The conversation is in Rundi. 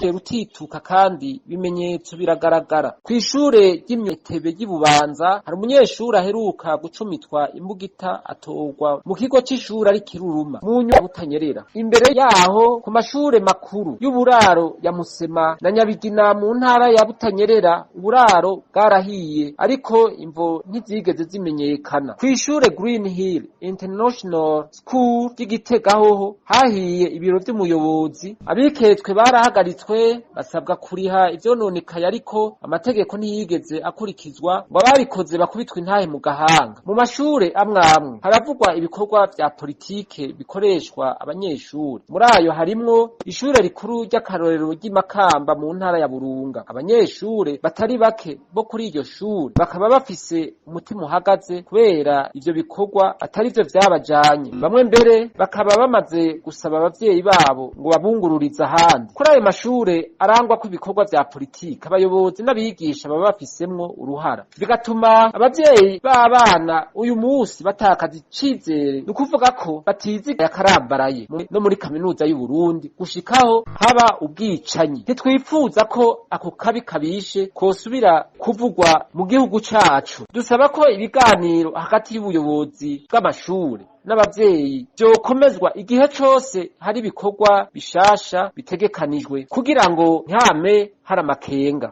Rutituka kandi ibimenyetso biragaragara. Kw'ishure ry'Imetebe ry'Ibubanza hari umunyeshure aheruka gucumitwa imbugita atorwa mu kigo c'ishure ari kiruruma mu Butanyerera. Imbere yaho ku mashure makuru y'uburaro ya Musema na Nyabigina mu ntara ya Butanyerera uburaro bwarahiye, ariko imvo ntizigeze zimenyekana. Kw'ishure Green Hill International School ry'Igitega hoho hahiye ibiro vy'umuyobozi, abiketswe barahagaritswe basabwa kuriha ivyononekaye, ariko amategeko ntiyigeze akurikizwa ngo ababikoze bakubitwe intahe mu gahanga. Mu mashure amwe amwe haravugwa ibikorwa vya politike bikoreshwa abanyeshure. Muri ayo harimwo ishure rikuru ry'akarorero ry'Imakamba mu ntara ya Burunga. Abanyeshure batari bake bo kuri iryo shure bakaba bafise umutima uhagaze kubera ivyo bikorwa atari vyo vyabajanye. Bamwe mbere bakaba bamaze gusaba abavyeyi babo ngo babungururize ahandi. Kuri ayo mashure arangwako ibikorwa vya politike, abayobozi n'abigisha baba bafisemwo uruhara, bigatuma abavyeyi b'abana uyu musi batakaza icizere, ni ukuvuga ko batiziga yakarambaraye no muri kaminuza y'Uburundi gushikaho haba ubwicanyi. Ntitwipfuza ko ako kabi kabishe kosubira kuvugwa mu gihugu cacu. Dusaba ko ibiganiro hagati y'ubuyobozi bw'amashure n'abavyeyi vyokomezwa igihe cose hari ibikorwa bishasha bitegekanijwe kugira ngo ntihame hari amakenga.